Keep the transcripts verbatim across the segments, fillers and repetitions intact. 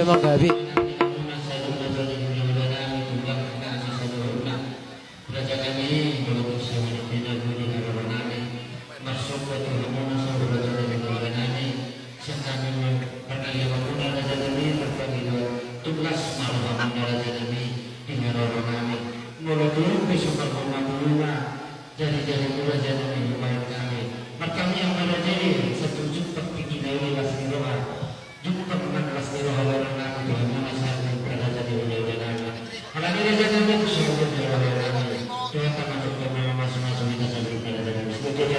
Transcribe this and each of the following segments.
Gabe. Raja nami, molo tung songon i pe na boi di haroro nami, marsomba tu hamuna saluhut raja nami, raja nami, sian hami ma parkali hamuna raja nami, marpangidoan, tung las ma rohamuna raja nami di haroro nami. Molo tung pe so marhomahoma jari-jari muna raja nami, hubahen hami. Martangiang ma raja i, sai tung jumpang tingki na uli las ni roha. Jumpang ma las ni roha, roha nami tu hamuna saluhut raja ni hulahula nami. Alani raja nami tu saluhut hulahula nami. Tuhanta ma na mamasumasu hita saluhut raja nami. Di na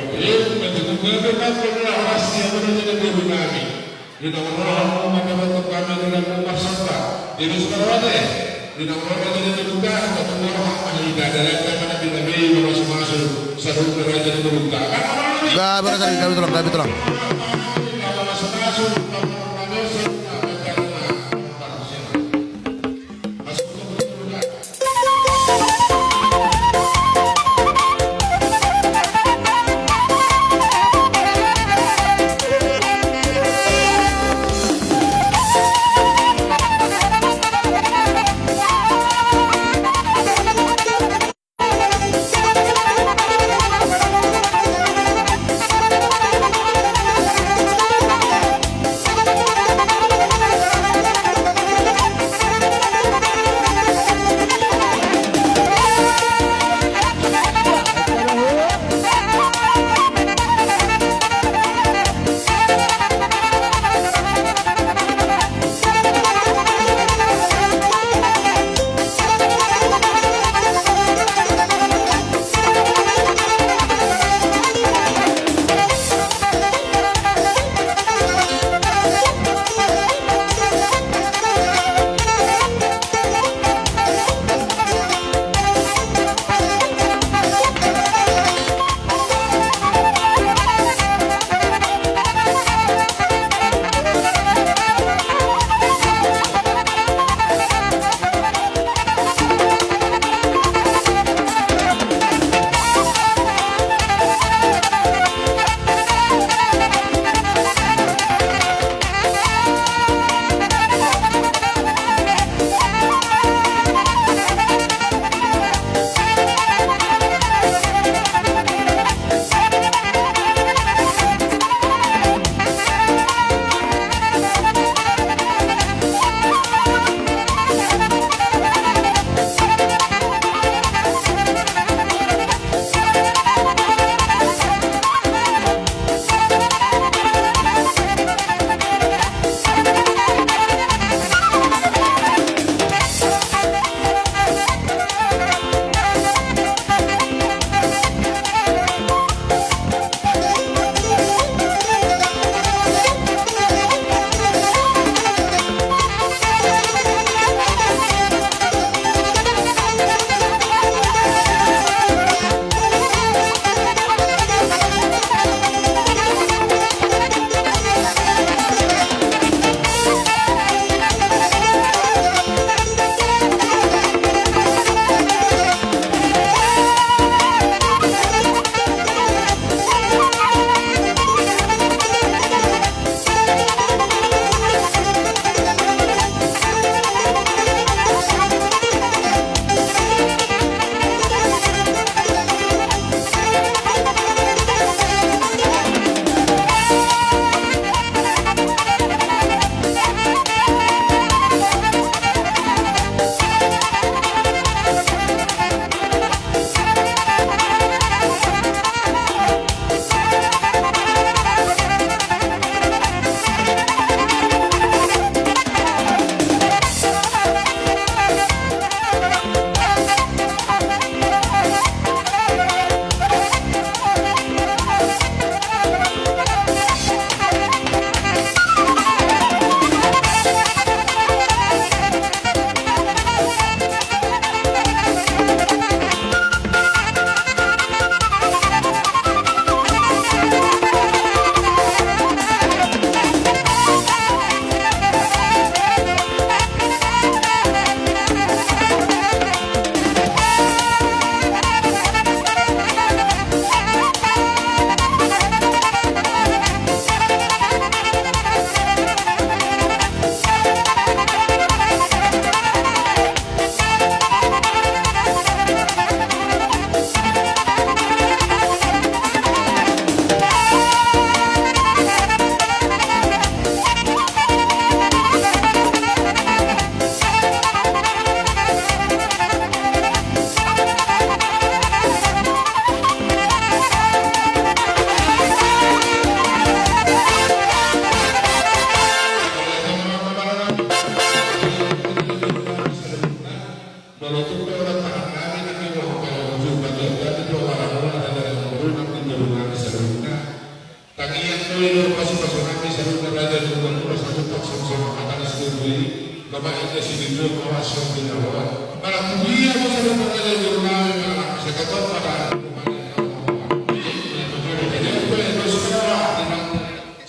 roha muna raja nami, hubahen hami di na roha muna. Di na roha muna raja nami, hubahen hami. Gabe raja nami, gabe tulang, gabe tulang.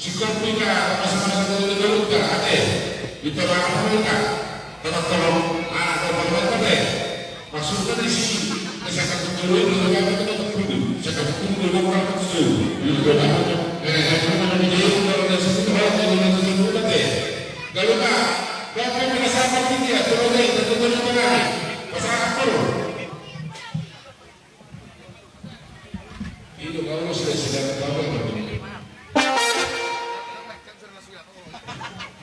Sikopi ka, masa-masa dulu dulu ka, ate. Ita bang apa ka? Tolong-tolong, anak tolong-tolong, ate. Maksudna di sini, saya kata dulu, saya kata dulu, saya kata dulu, orang kata dulu. Eh, saya kata dulu, orang kata dulu, ate. Kalau tak, kalau kau merasa apa dia, kalau dia, kita tunggu di tengah. Pasal apa? Ido, kalau sudah, sudah, kalau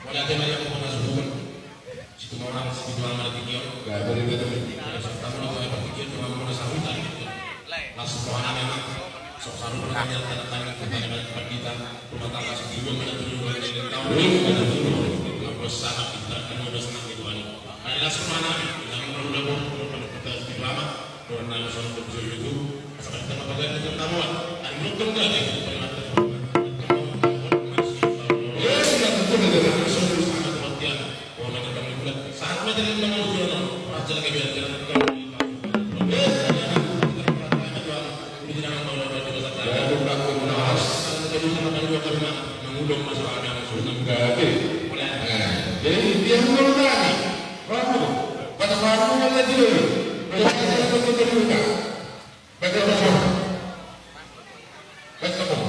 Mauliate ma di Amanta na sumurung. Situmorang, situmorang ma di tingki on. Gabe, gabe. Tamu na tingki on, tumorang ma na sahuta. Langsung rohana memang. Sok saru na kami, anak-anak kami, kami, kami, pandita. Rumah tangga sejujurnya mana tujuh bulan dari tahun dua ribu dua puluh. Enam belas sana, kita enam belas tahun itu, Bang. Nah, langsung rohana, yang perlu lapor, perlu kita sedikit lama. Tuhan na so nunga tuju itu, asa kan kita mapagai itu tamuan. Ari nonton gak deh, itu pernah. Eh, sudah tentu, sudah tentu. Saat materi yang mau dia, raja lagi biar kita. Jadi, dia mulai tadi. Baca baru mulai dia. Baca baru mulai dia. Baik, baik, baik. Baik, baik.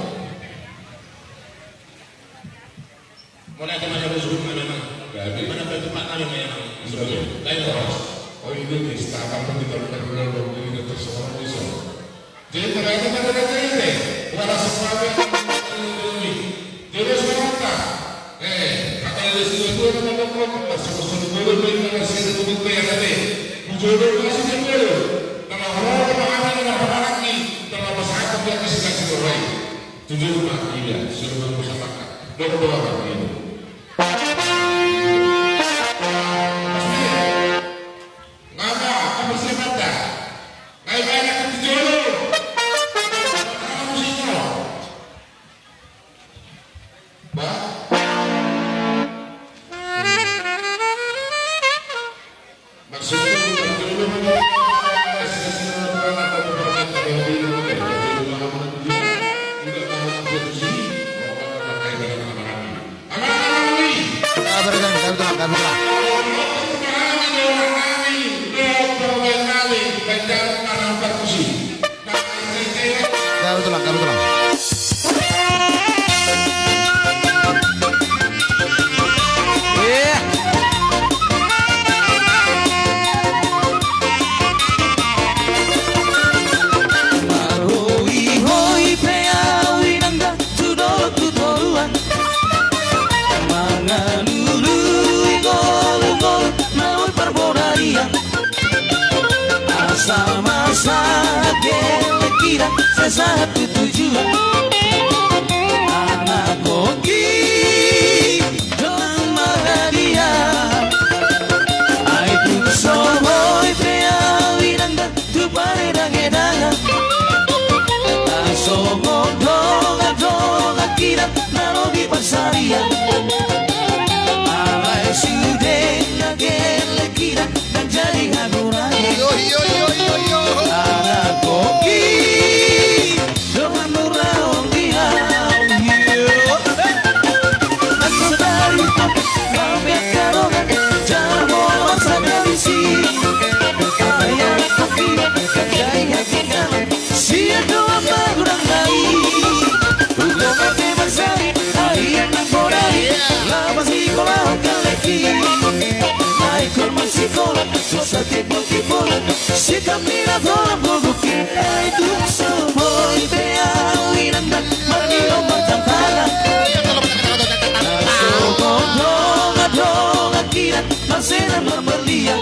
Mauliate ma di Amanta na sumurung, memang. Gabe. Mana baik tempat kami, memang. Gabe. Gabe, terus. Oh, ini nih, setahun pun kita udah, udah, udah, udah tersohor di sana. Jadi, ternyata pada data ini, wala sesuatu yang kami. Jadi, saudara, eh, kata dari sini itu yang ngomong, masuk ke sini dulu, ini kan masih ada tutup ya, tapi. Jodoh masih jodoh. Kalau orang orang ada yang berharap nih, kalau masyarakat yang masih kasih doa. Tujuh rumah, iya, suruh masyarakat. Doa, doa, doa, iya. Mas Mir, ngapa kau bersih mata? Ngai banyak itu jodoh. Kamu sih, Bah? Gabe tulang, gabe tulang. Iya. Marhoi-hoi pe au inang da tu dolok tu toruan. Mangalului ngolu-ngolu naung parbodarian. Asa masa gelek hira sai sahat tu tujuan. Anak koki dohot marhadia. Ai tung so boi pe au inang da tu paredangedangan. Asa songon dongan-dongan hira na lobi pansarian. Alai sude na gelek hira. Jadi hagurangan. Yo, yo, yo, yo, yo. Anak koki dohot muraon di hau. Yo. Aku dari Bambeak Karongan, jala molo sada disi. Ayah koki, jadi hagurangan. Sian dongan magodang nai. Ugo mate mansai, ari nang bodari. Laho masikola ho kaleki. Naik kol masikola, so sate bongki bola. Sikap ni na tola bogoki. Ai tung so boi pe au inang da, marnino marjangkala. Asa songon dongan-dongan hira, marsenan marmalian.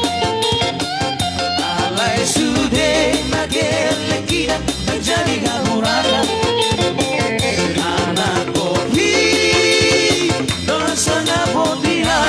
Alai sude na gelek hira. Jadi hagurangan. Anak kopi dohot sanga potiha.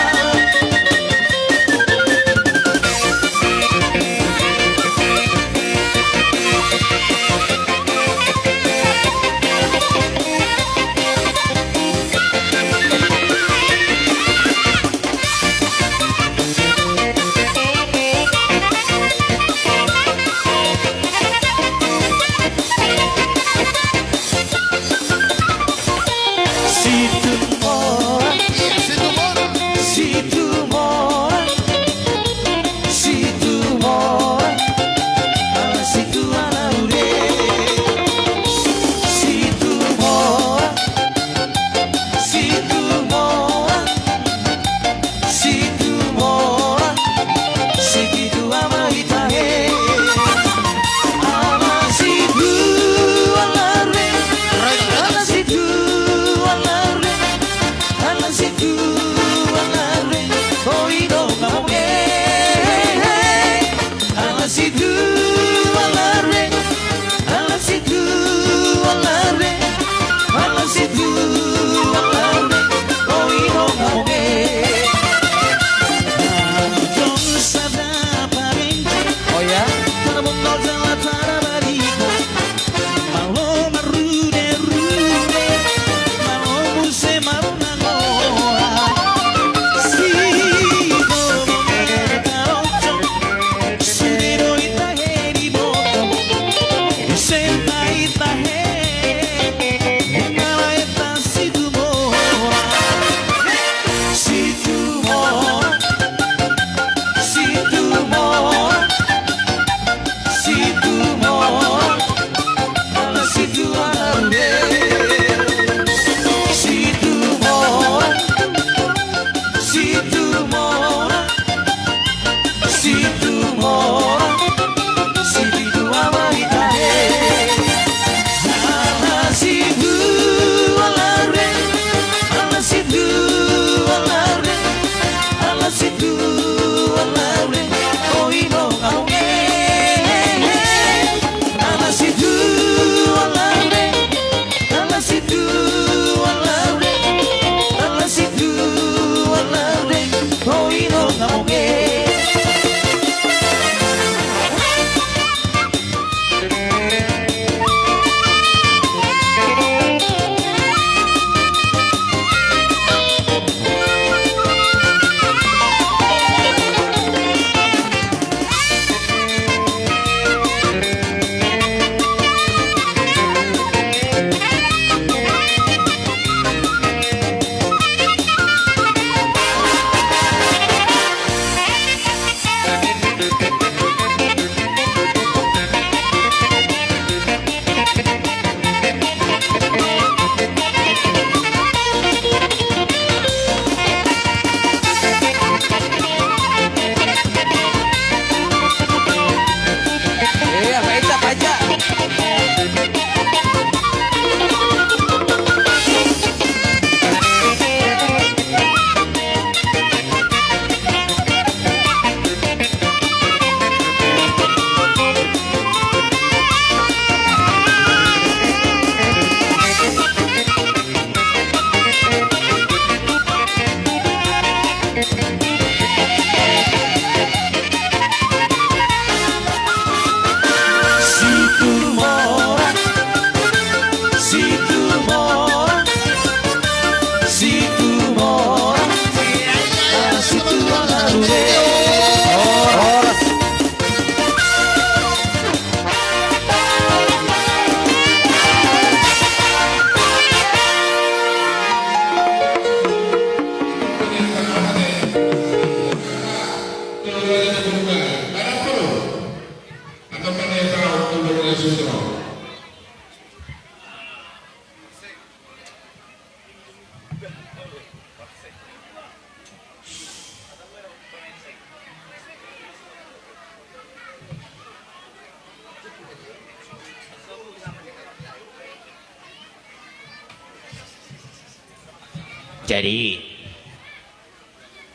Jadi,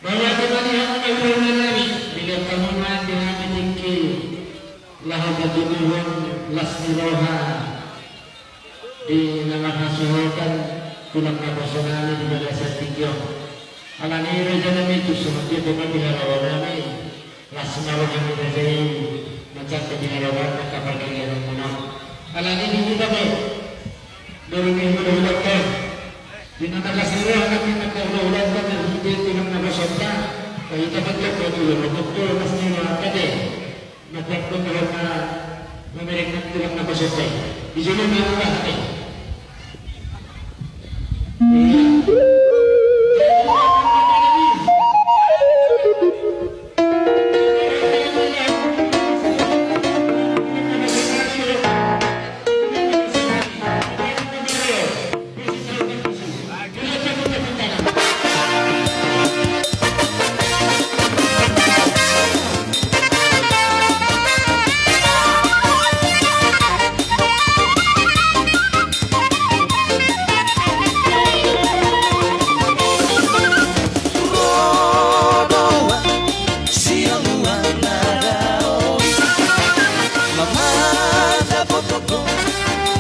mauliate ma di hamu na hulahulanami, dilehon hamu ma di hami tingki laho patuduhon las ni roha di na marhasohotan tulang naposo nami di bagasan tingki on. Alani i raja nami, tung songon dia pe ma di hararonami, las ma roha ni raja i manjangkon di hararoan angka pargiliran muna. Alani i di hita pe, dorong i hula-hula pe. Di na marlas ni roha nami na hula-hula pe, di tulang naposonta. Hita pe, tulang naposonta, las ni roha pe. Matiap pun dalam na mamereng nanti dalam na basok. Di sini mau lah.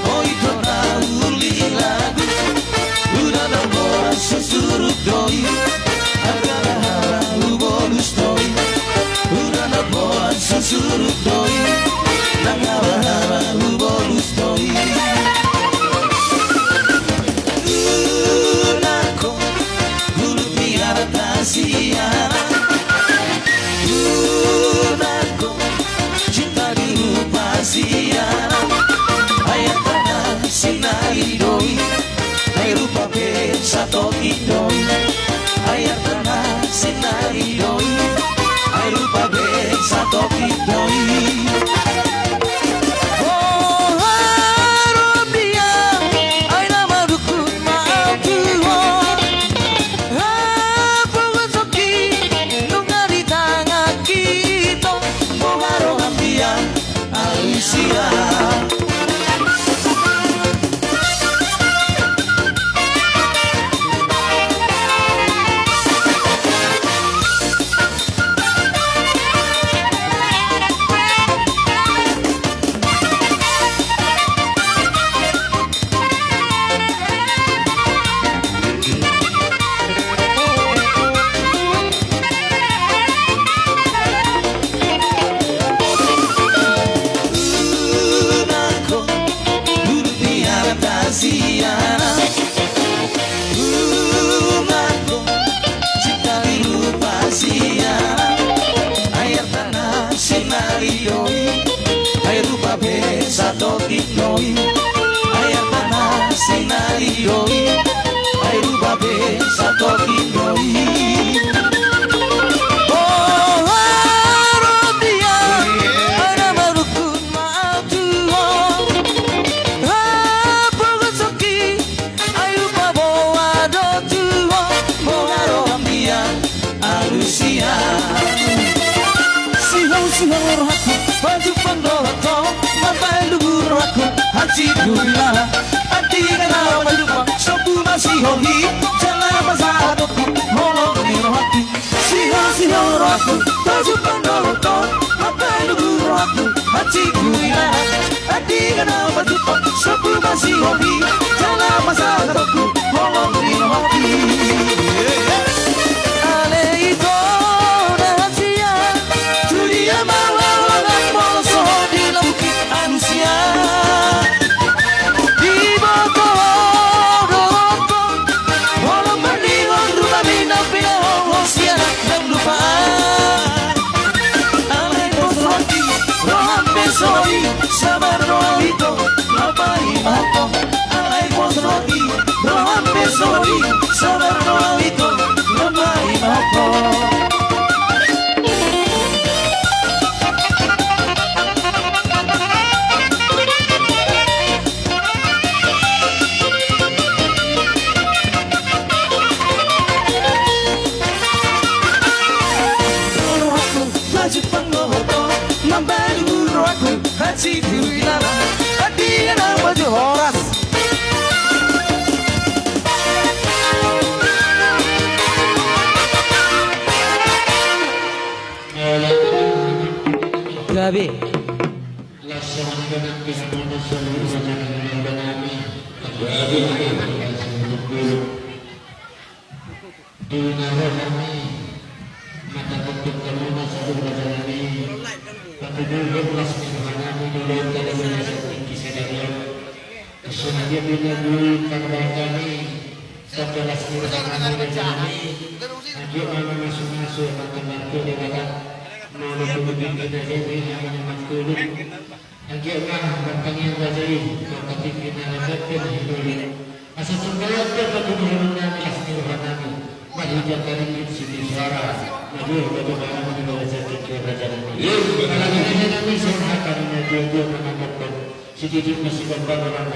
Oi, tonda uli lagu, ura na boan susurut do i, angka na hara hubolus do i, ura na boan susurut do i, nang hara-hara hubolus do i. Ura ko, hulut ni arta siana. Ura ko, cinta di rupa siana. Ai artana sinari do i, ai rupa pe satoki do i. Ai artana sinari do i, ai rupa pe satoki do i. O harodia, ai na madungkun ma au tu ho. Hapogon soki nunga di tangan hita, boha roham dia alusia. Ura ko, cinta di rupa siana. Ai artana sinari do i, ai rupa pe satoki do i. Ai artana sinari do i, ai rupa pe satoki do i. O harodia, ai na madungkun ma au tu ho. Hapogon soki, ai rupa boha do tu ho, boha roham dia alusia. Sihol, sihol rohangku, pajumpang dohot ho, marpalu rohangku, hansit huila. Andigan na pajumpang, sombu ma sihol i, jala pasahatonku, holong ni rohangku. Sihol, sihol rohangku, pajumpang dohot ho, marpalu rohangku, hansit huila. Andigan na pajumpang, sombu ma sihol i, jala pasahatonku, holong ni rohangku. Ale ito na hansia, tu dia ma ulaon molo so di lambungki alusia. Diboto do ho, holong marnidok rupami na pinaholong sian anak ndang lupa. Alai pos rohangki, roham pe so i, sabar do au ito, na paima ho. Alai pos rohangki, roham pe so i, sabar do au ito, na paima ho. Ambaru roaku, hati tu ilala, hati na baju horas. Gabe. Di na roha nami, mata kutip kemana saluhut raja nami, tapi dulu las ni roha nami, dulu tadi saya sakit kisah dari. Kesana dia bina dulu karena kami, tapi las ni roha nami, raja nami, dia mana masuk-masuk, mata martu dia kata, mau lebih lebih kita jadi, hanya matulung. Anggiat ma martangiang raja i, mangkatik hinarepepen hinoli. Asa sumbayang pe patuduhon nami las ni roha nami. Marhite taringgit siti suara. Najuh batu batu di bawah jati ke raja nami. Apalagi nami songon hata ni na tuatua manandakhon. Sititik masih bambang orang-orang.